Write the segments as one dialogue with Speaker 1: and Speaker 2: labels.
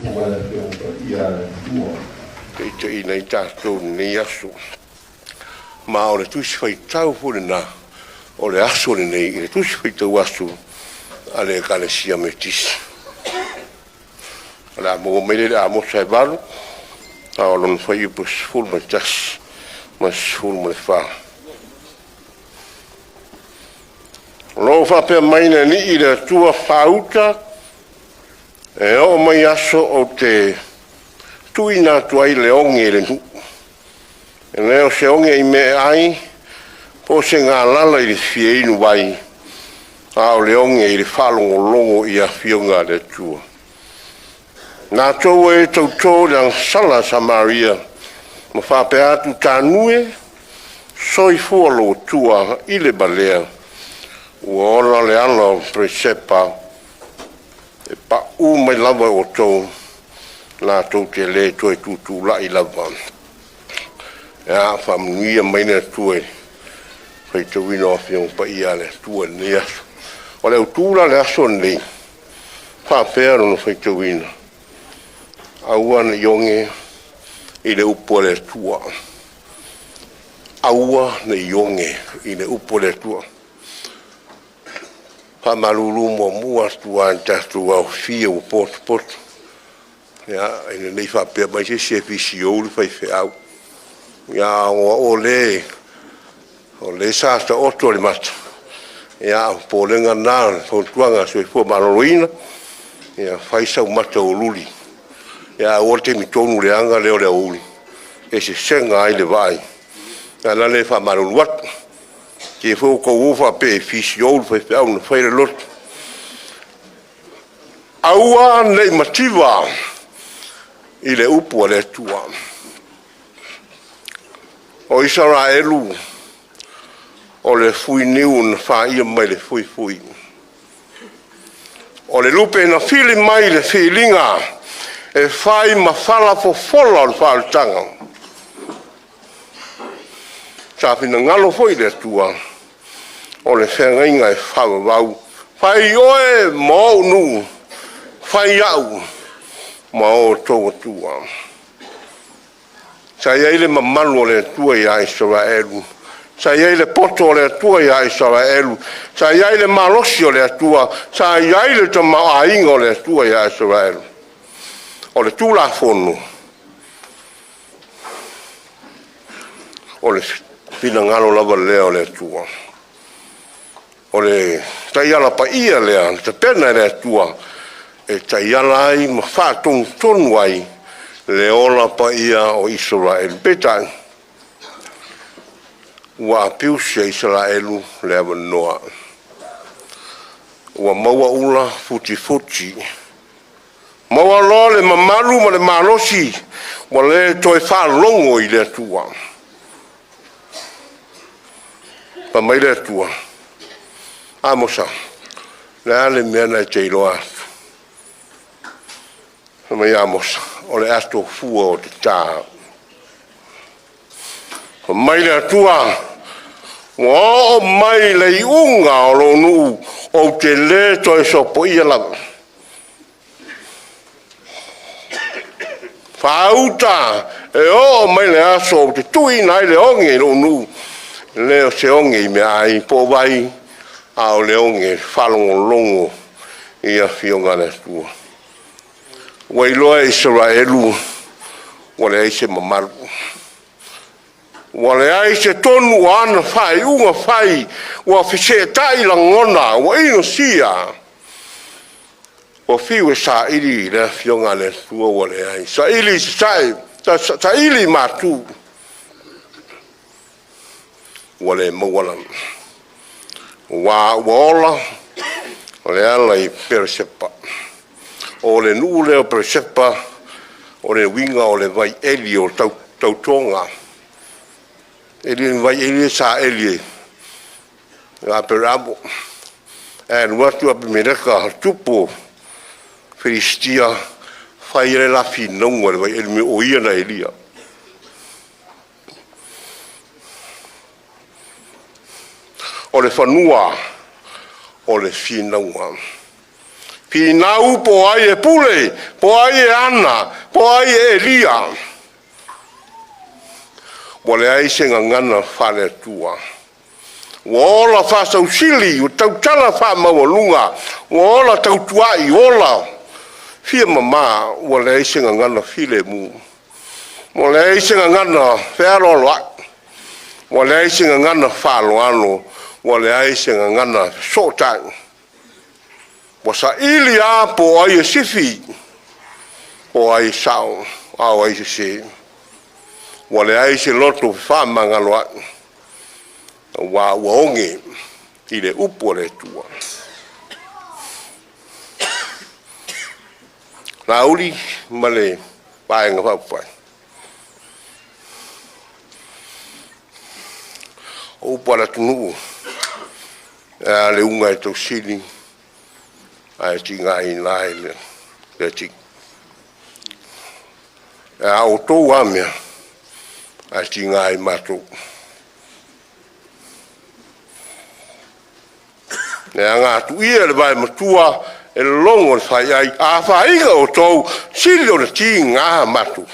Speaker 1: Upu a le Afioga Paia a le Atua. Taitaiina ai tatou i lenei aso. Ma o le Tusi Faitau foi lena o le aso lenei i le Tusi Faitau Aso a le Ekalesia Metotisi. O le a maua mai lea i le Amosa e 8, a o lona fuaiupu e 11 ma le 14. O lo o faapea mai le Alii le Atua, “Faauta e oo mai aso ou te tuuina atu ai le oge i le nuu. E le o se oge i mea e ai, po o se galala i le fia inu ai, a o le oge i le faalogologo i afioga a le Atua. Latou e tauto i le agasala a Samaria ma faapea atu, Tanu e, soifua lou Atua i le malea, ua ola le ala o Peresepa, e paǔ mai lava e outou, latou te le toe tutulai lava.” Ia faamanuia mai le Atua i le faitauina o Afioga Paia a le Atua i lenei aso. O le autu la o le aso lenei, e faapea lona faitauina, “Aua ne i oge i le upu a le Atua.” Aua ne i oge i le upu a le Atua. E faamalulu muamua atu lava i le tatou aofia ua potopoto, ina ne i faapea mai se isi e viliu le faifeau, a o au o lea sa taoto i le mata. A o le popolega lena, o le fautuaga a le Soifua Maloloina, ia fai sau mata ua luli, ae aua le taimi tonu leaga lea o le aoauli e sesega ai le vaai. O le ala lea e faamalulu atu, ne i te i foi ua outou o faapea e fi le faifeau na faia le lotu. Aua ne i mativa i le upu a le Atua. O Isaraelu o le fuiniu na faia mai le fuifui. O le lupe na fili mai i le filiga e fai ma fala fofola o le faaolataga. Sa finagalo foi le Atua o le feagaiga e faavavau, fai oe ma ou nuu, fai au ma o outou atua. Sa i ai le mamalu o le Atua ia Isaraelu, sa i ai le poto o le Atua ia Isaraelu, sa i ai le malosi o le Atua, sa i ai le tamaoaiga o le Atua ia Isaraelu. O le Tulafono, o le finagalo lava lea o le Atua. O le taiala paia lea na tapena e le Atua e taiala ai ma faatonutonu ai le ola paia o Isaraelu. Peitai, ua abuse e Isaraelu le avanoa, ua maua ula futifuti, maua loa le mamalu ma le malosi ua le toe faalogo i le Atua. Fai mai le Atua, “Amosa, o le a le mea lena e te iloa atu?” Fai mai Amosa, “O le ato fua o le ta.” Fai mai le Atua, “Ua oo mai i le iuga o lou nuu, ou te le toe sopoia lava. Faauta e oo mai i le aso ou te tuuina ai le oge i lou nuu, e le o se oge i meaai po o vai, a o le oge i le faalogologo i afioga a le Atua.” Ua iloa e Isaraelu ua leai se mamalu, ua leai se tonu o ana faaiuga fai, ua feseetai lagona, ua inosia. Ua fiu e saili le Afioga a le Atua ua leai, saili i sasae, saili i matu, ua le maua lava, aua ua ola le ala i Peresepa. O le nuu lea o Peresepa, o le uiga o le vaieli o le tautoga. E le o ni vaieli ia e saeli e Aperamo. Ae alu atu Apemeleka o le tupu o Felisitia fai ai le la finauga i le vaieli fai mai o ia na elia. O le fanua o le finauga. Finau po o ai e pule, po o ai e ana, po o ai e elia. Ua leai se gagana faale-Atua, ua ola faasausili, ua tautala faamaualuga, ua ola tautuai, ola fia mama, ua leai se gagana filemu, ua leai se gagana fealoaloai, ua leai se gagana faaaloalo, ua leai se gagana fesootai. Ua saili lava po o ai e sifi, po o ai e sao, a o ai e sese. Ua leai se loto fefaamagaloai, aua ua oge i le upu a le Atua. Laauli ma le Vaega Faaupufai, o upu a le atunuu, e a le uga e tausili ae tigaina ai le atili. E a outou a mea, ae tiga ai matou. Leaga a tuu ia i le vae matua e logo le faiai, a afaina outou, sili ona tiga matou.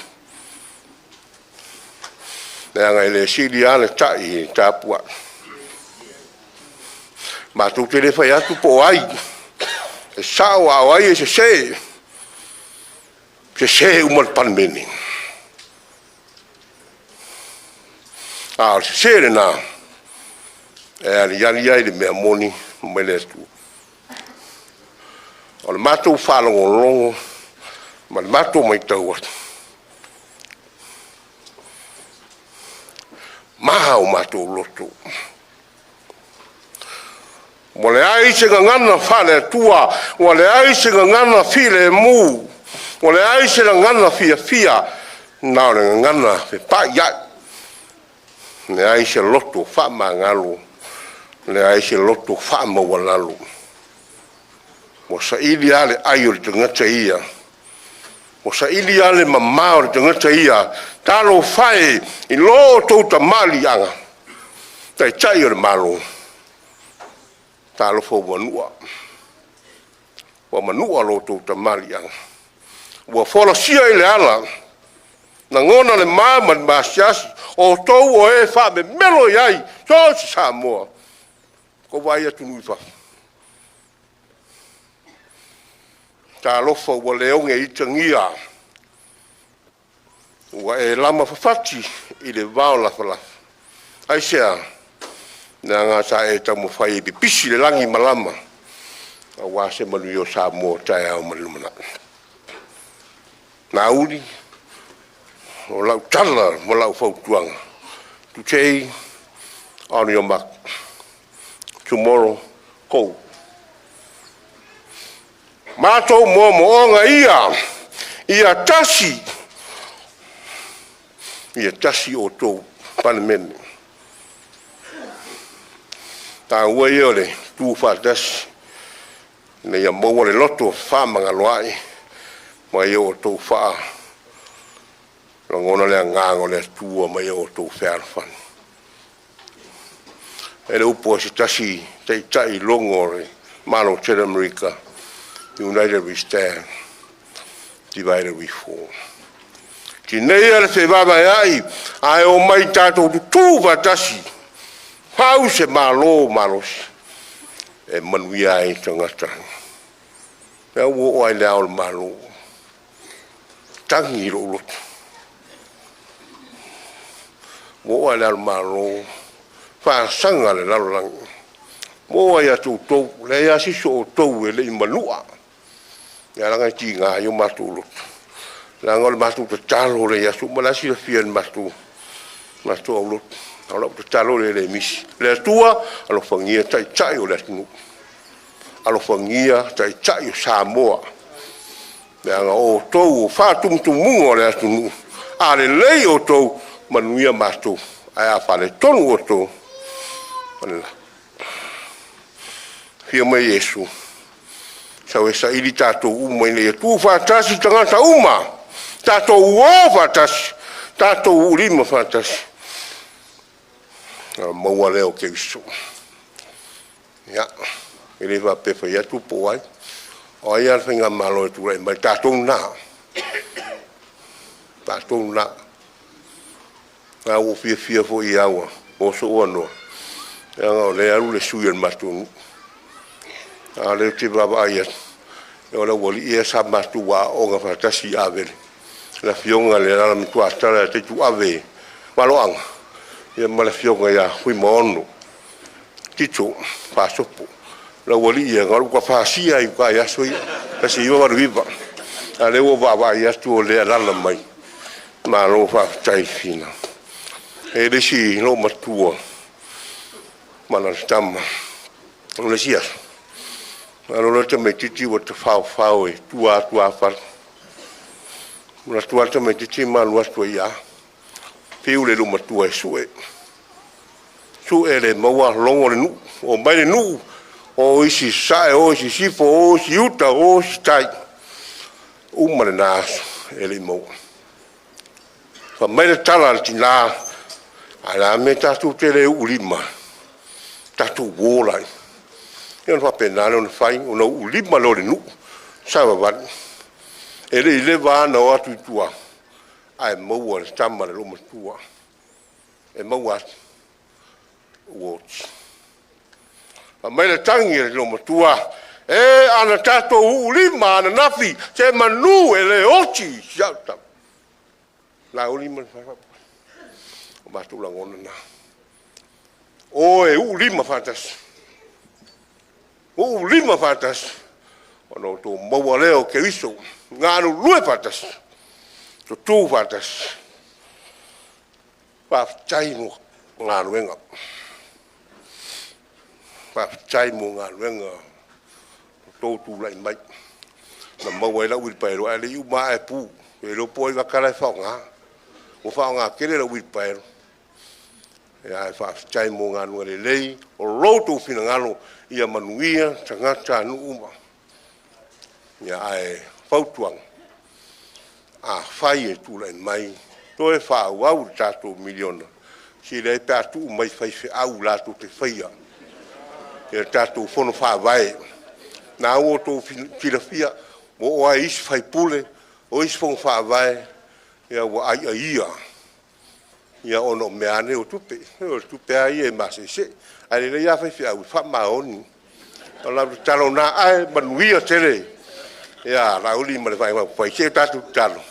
Speaker 1: Leaga e le sili lava le ta'i i le tapuai. Matou te le fai atu po o ai e sao a o ai e sese, e sese uma le Palemene. A o le sese lena e aliali ai le mea moni mai le Atua. O le matou faalogologo ma le matou matau atu, maha o matou loto. Ua leai se gagana faale-Atua, ua leai se gagana filemu, ua leai se gagana fiafia, na o le gagana fepaiai, leai se loto faamagalo, leai se loto faamaualalo. Ua saili lava le ai o le tagata ia, ua saili lava le mama o le tagata ia. Talofa e i lo outou tamaliiaga, Taitai o le Malo, talofa ua manua, ua manua lo outou tamaliiaga. Ua folasia i le ala, lagona le ma ma le maasiasi, o outou o e faamemelo i ai so o se Samoa. Ua outou vaai i atunuu i fafo? Talofa ua le oge itagia, ua e lama fafati i le vao lafalafa. Aisea? Leaga sa e taumafai e pipisi le lagimalama aua se manuia o Samoa, taeao ma le lumanai. Laauli, o lau tala ma lau fautuaga, today on your mark, tomorrow go. Matou moomooga ia, ia tasi, ia tasi outou Palemene. O le taua ia o le tutu faatasi ina ia maua le loto fefaamagaloai ma ia outou lagona le agaga o le Atua ma ia outou fealofani. E i ai le upu a se tasi taitai logo o le Malo tele o Amerika, “United we stand, divided we fall.” Tineia le fevaevaeai ae omai tatou tutu faatasi, fau se Malo malosi e manuia ai tagata. O lea ua oo lava i Le Ao o le Malo, tagi lou loto. Ua oo lava i Le Ao o le Malo, fasaga le lalolagi, ua oo lava ia te outou, e leai lava se isi o outou e le i manua. Ae leaga e tiga ai o matou loto, leaga o le matou tatalo lea i aso uma. O la e silafia e le matou aulotu, o lau tatalo lea e le misi. Le Atua, alofagia Taitai o le atunuu, alofagia Taitai o Samoa, leaga o outou o faatumutumuga o le atunuu. A lelei outou, manuia matou, ae a faaletonu outou, ona afio mai Iesu, sau e saili tatou uma ina ia tufaatasi tagata uma, tatou o faatasi, tatou uulima faatasi, ona maua lea o Keriso. Ia, e le faapea e fai atu po o ai. O ai lava le faigamalo e tulai mai, tatou lena, tatou lena. A ua ou fiafia foi lava ua maua sou avanoa, leaga o lea e alu le sui o le matou nuu. A o lea ou te vaavaai atu, o le aualii ia sa matou aooga faatasi i Avele, le Afioga i le Alalamatuatala ia Taituave Valoaga ma le Afioga ia Fuimaono Tito Faasopo. O aualii ia na matou fasia ai i uta i aso ia 1989. A o lea ua ou vaavaai atu o lea e alaala mai, malo faafetai. E i ai le isi loomatua ma lana tama, o le isi aso, na alu loa le tamaitiiti ua tafaofao i tua i tuafale, alu atu lava le tamaitiiti ma alu atu ai lava. Fiu le loomatua e sue, sue le maua, logo le nuu. Omai le nuu, o isi i sasae, o isi i sisifo, o isi i uta, o isi i tai. Uma lena aso e le i maua. Fai mai le tala a le tina, ae o le a le mea e tatou te le uulima ai? Tatou o laia. Ia ona faapena lea ona fai, ona uulima loa o le nuu, savavali. E le i leva lava ona o atu i tua ae maua e le tama a le loomatua, e maua atu ua oti. Fai mai le tagi a le loomatua, e, ana tatou uulima ananafi, semanu e le oti si au tama. Laauli ma o matou lagona na, o e uulima faatasi, uulima faatasi, ona outou maua lea o Keriso. Galulue faatasi, tutu faatasi. Faafetai mo galuega, faafetai mo galuega ua outou tulai mai na maua ai lau uilipaelo, ae le i uma lava ae pu. Ou te le iloa po o ai vata la e faaaoga. Ua faaaoga tele lau uilipaelo, ae faafetai mo galuega lelei. O lo outou finagalo ia manuia tagatanuu uma. Ae o le fautuaga, afai e tulai mai toe faaauau le tatou $1miliona, sili ai pe a tuu mai i faifeau latou te faia le tatou Fono Faavae. O lena ua outou silafia, ua oo lava i isi faipule, o isi fono faavae, ua aiaia ona o mea lava nei o tupe. Ioe, o tupe lava ia e maseese, ae lelei lava faifeau e faamaoni. O lau tatalo lena, ae manuia tele Laauli ma le Vaega Faaupufai. Se tatou tatalo.